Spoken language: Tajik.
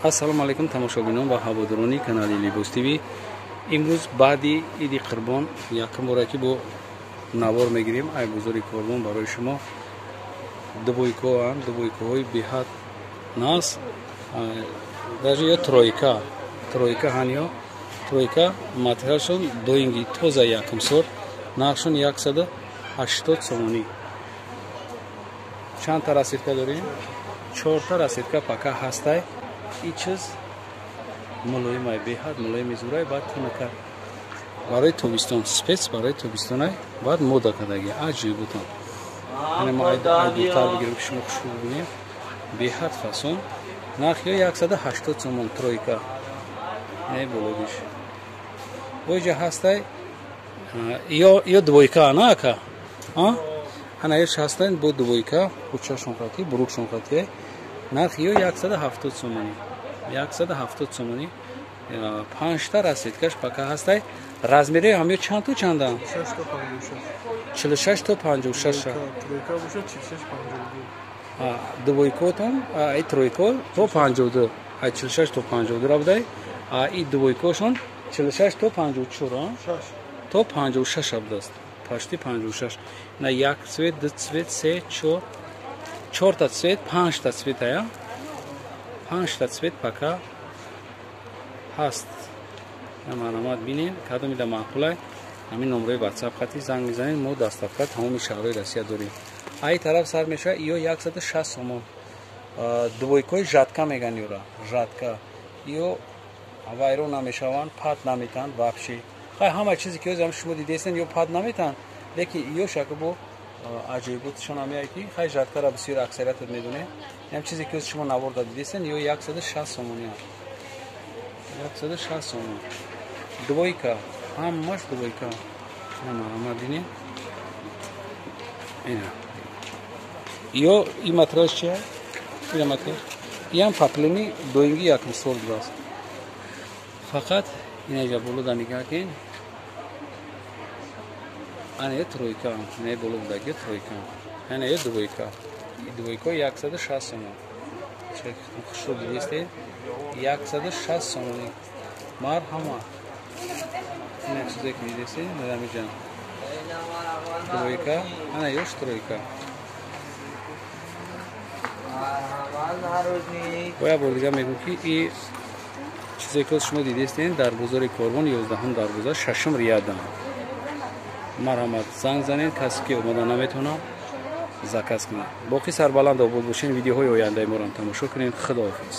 Ассалому алайкум тамошобинон ва ҳаводорони канали Либос ТВ. Имрӯз баъди иди Қурбон якум бора ки бо навор мегирем ай бозори Корвон барои шумо. Двойкоанд, двойкоҳои беҳад нас, даже ё тройка, тройка ҳан ё тройка, материалшон доинги тоза, якум сорт, нархшон 180 сомонӣ. Чандта расцветка дорем? Чорта расцветка пока ҳастай. И чиз мулоимай, беҳад мулоими зурай, баъд тунука, барои тобистон, спец барои тобистонай, баъд мода кардаги аҷибутон. Ана мо дуртар бигирем, ки шумо хушрӯ бибинем. Беҳад фасон, нархи 180 сомон тройка. Не бологиш боиҷа ҳастай ё двойка на ака, ана ёш ҳастай бо двойка, кучашон хати, бурукшон хати, нархи ё 170 сомонӣ, 170 сомонӣ. Панҷта расцветкаш пока ҳастай. Размери ҳам ё чанд то чандам? 46 то 56. Двойкотон и тройко то 52, ай 46 то 52 рабдай, а и двойкошон 46 то 54, то 56 абдаст, почти 56. На як цвет, ду цвет, се, чор, чорта цвет, панҷта цвет ая, панҷта цвет пока ҳаст. Марҳамат, бинед, кадомида маъқулай, ҳамин номрои ватсап хати занг мезанед. Мо доставка тамоми шаҳрҳои Россия дорем. Ай тараф сар мешавад ё 160 сомон, двойкои жатка меган ёра, жатка, ё вайрон намешаванд, пат наметанд вообще. Хай, ҳама чизе ки ҳозир шумо дидестен, ё пат наметанд, лекин ё шака бо аҷоиботшон ҳамяе ки хай жаткара бисёр аксариятат медонед. Ям чизе ки шумо наворда дидестен, ё 160 сомони, 160 сомон двойка, ҳамаш двойка. Марҳамат, бинед, ина ё и матрас чия, ина матрас иам поплини доинги якум сорт будааст. Фақат инаҷа боло да нигаҳ кин, ана тройка, ина боло будаги тройка, ана ё двойка, двойка 160 сомон. Хушрӯ дидесте, 160 сомонӣ. Марҳамат, ина чизе ки дидесте, рамиҷан, двойка, ана ёш тройка. Бо як бор дига мегӯм, ки и чизе ки шумо дидестен, дар бозори Корвон, 11-ум дарвоза, шашум рядан. Марҳамат, занг занед, касе ки омода наметавонад, заказ кунад. Боқӣ сарбаланд обод бошед, видеоҳои ояндаи моро тамошо кунед. Худоҳофиз.